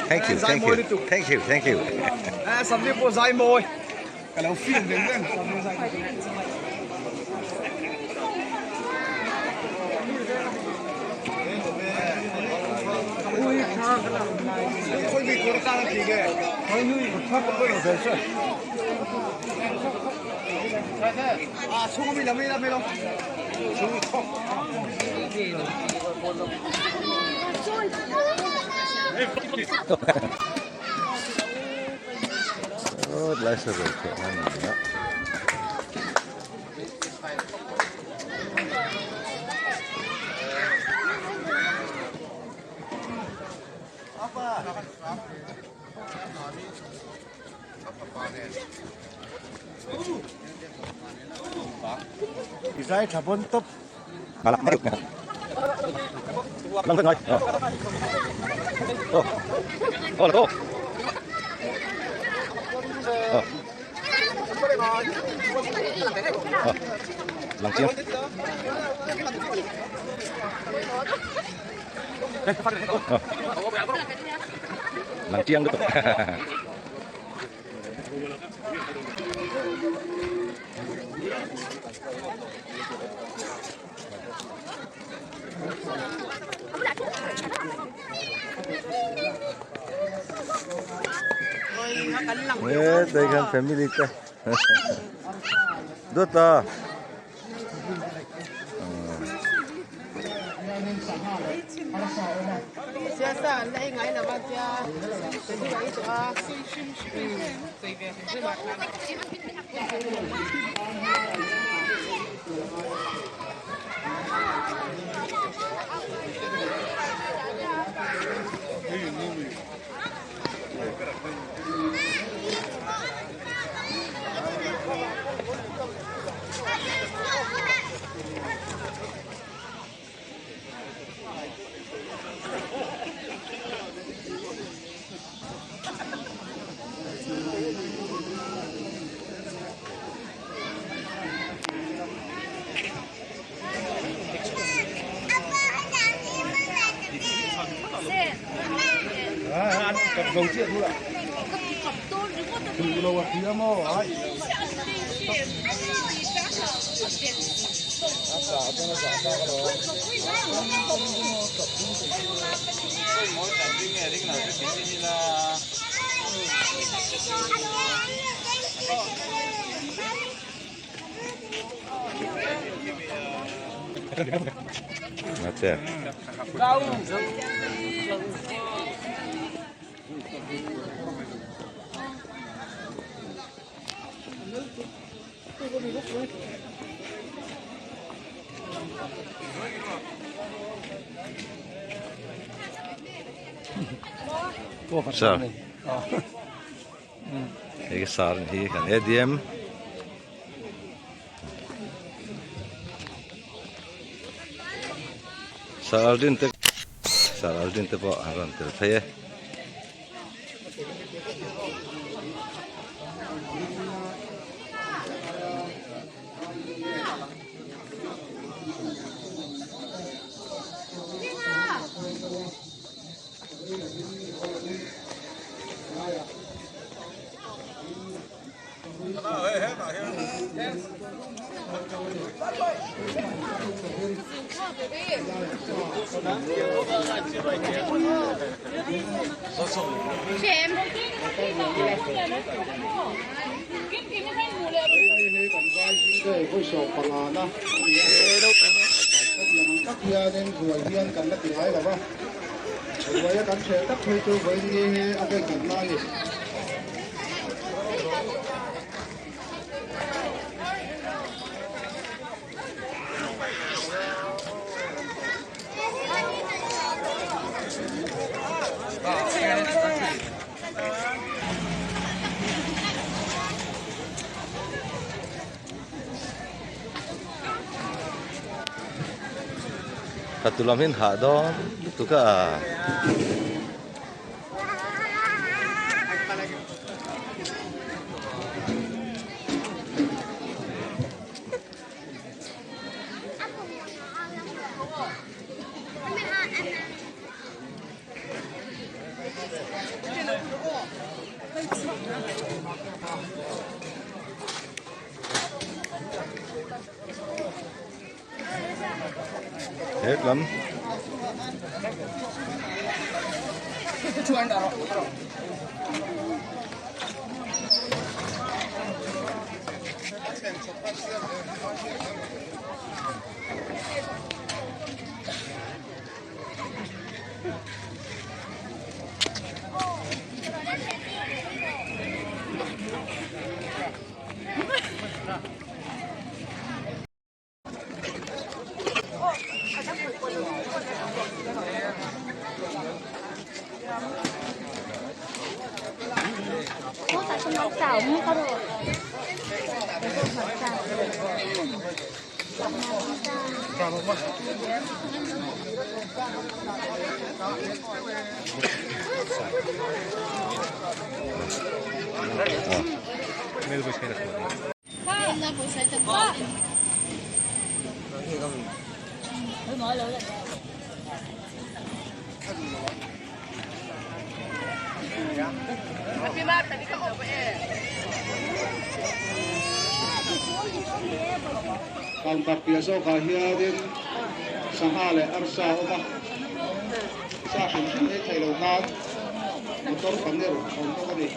Thank you, thank you, thank you, thank you. Sâm đi bộ dài môi. Cái đầu phim đến lên. 아, 소금이 남이라 메롱. 소금이 턱. Oh, het luistert ook. Ja. Izai thabon top. Oh. Oh, oh. Oh. Oh. Lang chiang. Oh. Lang chiang gitu. Eh, đây kan family te. Dut ta. Sir hei sar hi kan ADM Sir Aldrin te Sir Aldrin te pawh an rawn tel phei e. Fatu lam hian hah dawn lutuk a. Het lam. Counter piah zawkah hianin sangha leh arsa a awm a, sa hrim hrim ei theih loh nan motor paneer a awm bawk a ni.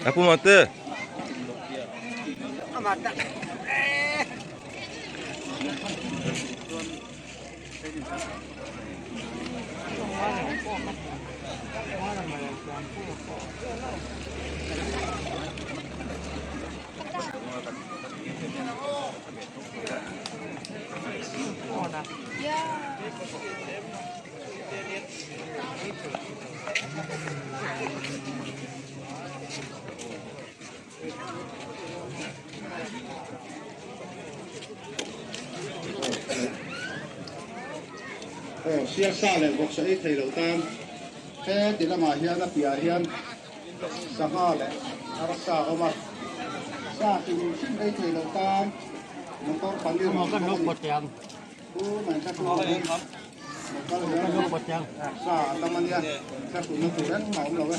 Apu mate. Aw siasa leh vawksa ei thei lo tan heti lamah hian a piahah hian sangha leh arsa a awm a, sa hrim hrim ei thei lo tan motor paneer a awm bawk a ni. Pu Maithakhuma hian motor hian sa a tam a nia, thlahrunna tur engmah a awm lo e.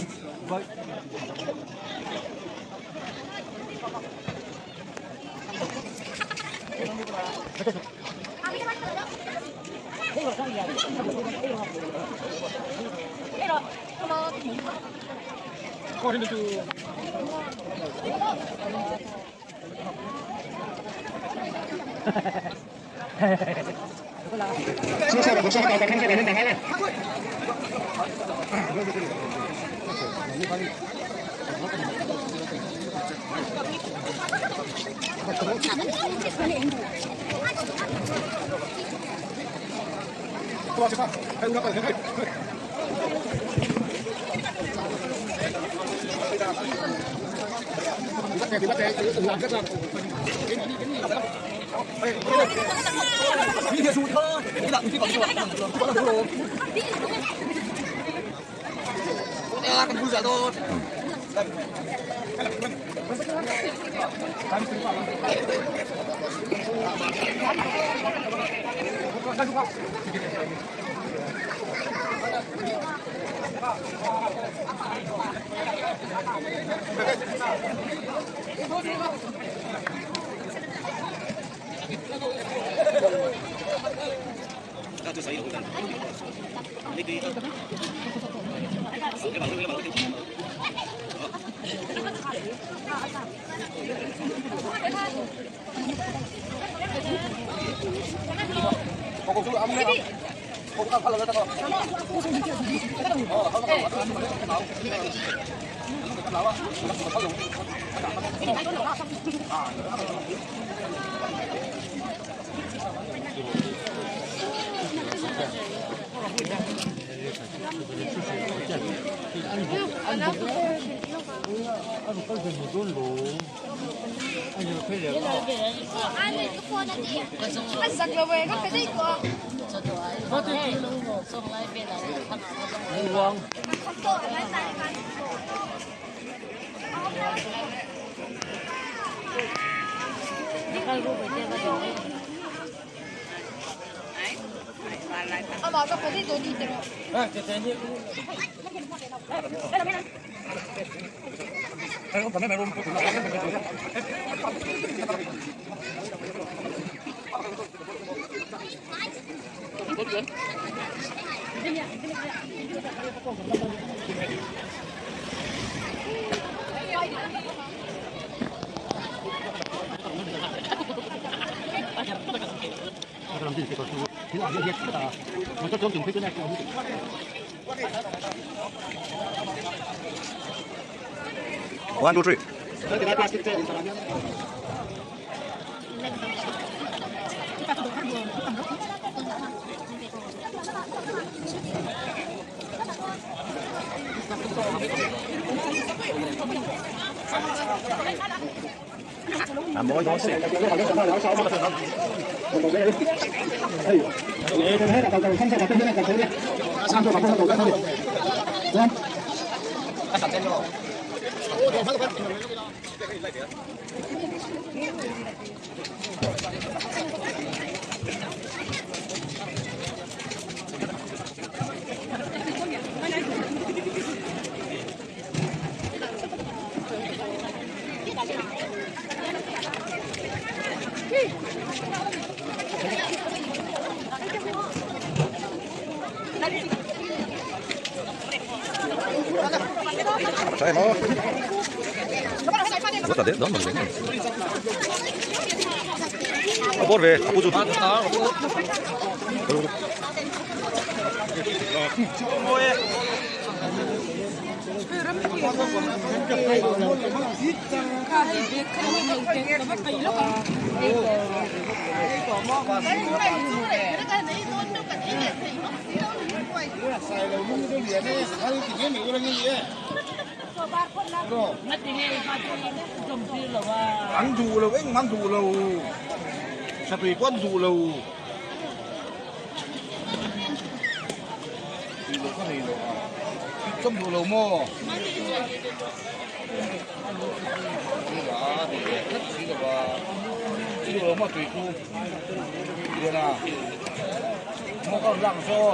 One, two, three. Tha em aw. A ta deuh dawn mawni le. A bawr ve a pu chu. An duh lo engmah an duh lo satui pawh an duh lo. Tih loh ka nei lo a, chawm duh lo maw? A duh leh tlat si lo va, i duh lo maw tui khu lian a, maw ka rawn lak ang saw.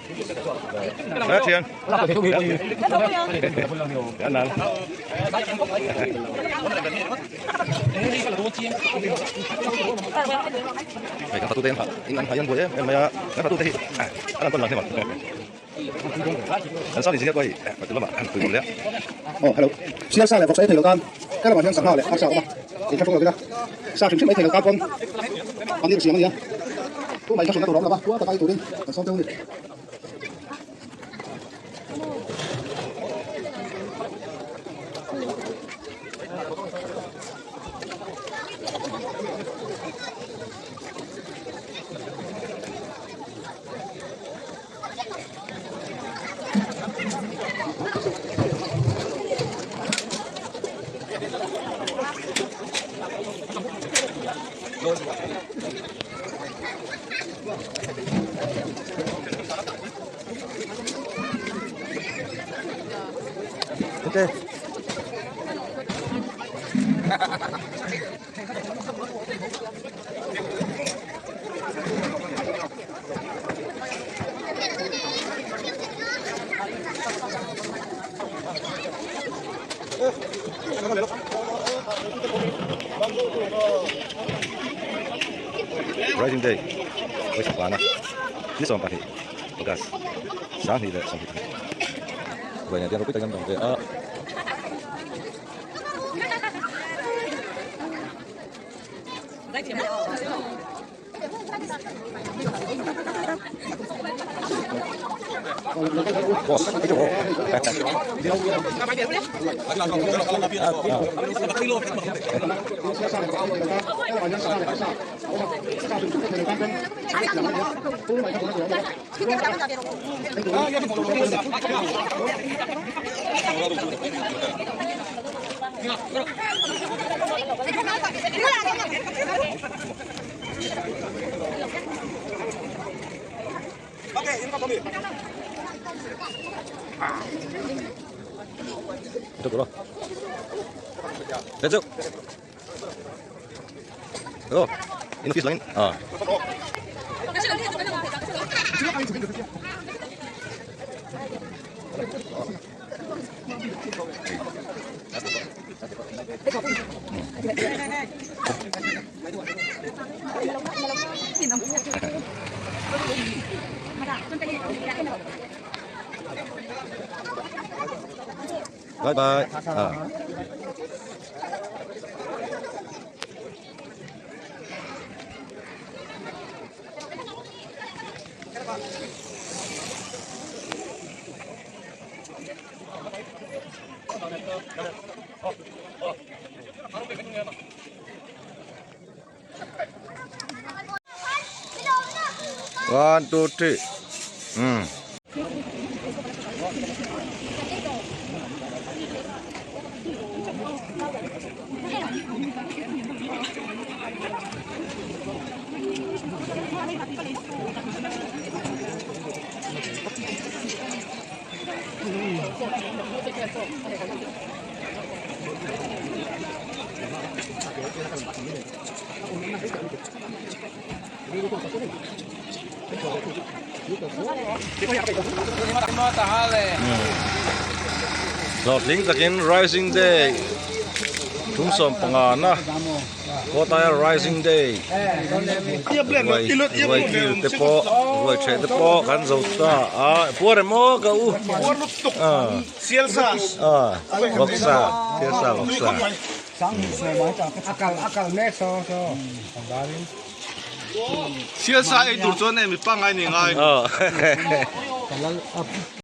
A thian. An nan. Hei kan fatute in an an buai em em mai a kan fatute hi an an tawn lang hle mai. An sound engineer pawh hei fatu lamah an pui hle a. Aw hello. Sial sa leh vawksa ei thei lo tan he lamah hian sangha leh arsa a awm a, in thlahrung lo ila sa hrim hrim ei thei lo tan pawn paneer siam a nia. Tumah in thlahrunna tur a awm lo va, khua taka ei turin kan sawm teuh a ni. Ok. Rising Day West Vana ni 12 August 20 leh 25 Vawiinah hian ropui takin an dang ve a. Bye bye. Ah. One, two, three. Hmm. Hlawhtling takin Rising Day thum 15 na Kawtaia Rising Day ruai ruai kil te pawh ruai theh te pawh kan zo ta a puar em aw ka u a vawksa sialsa vawksa. Sialsa ei tur chuan emi pangngai ni ngai.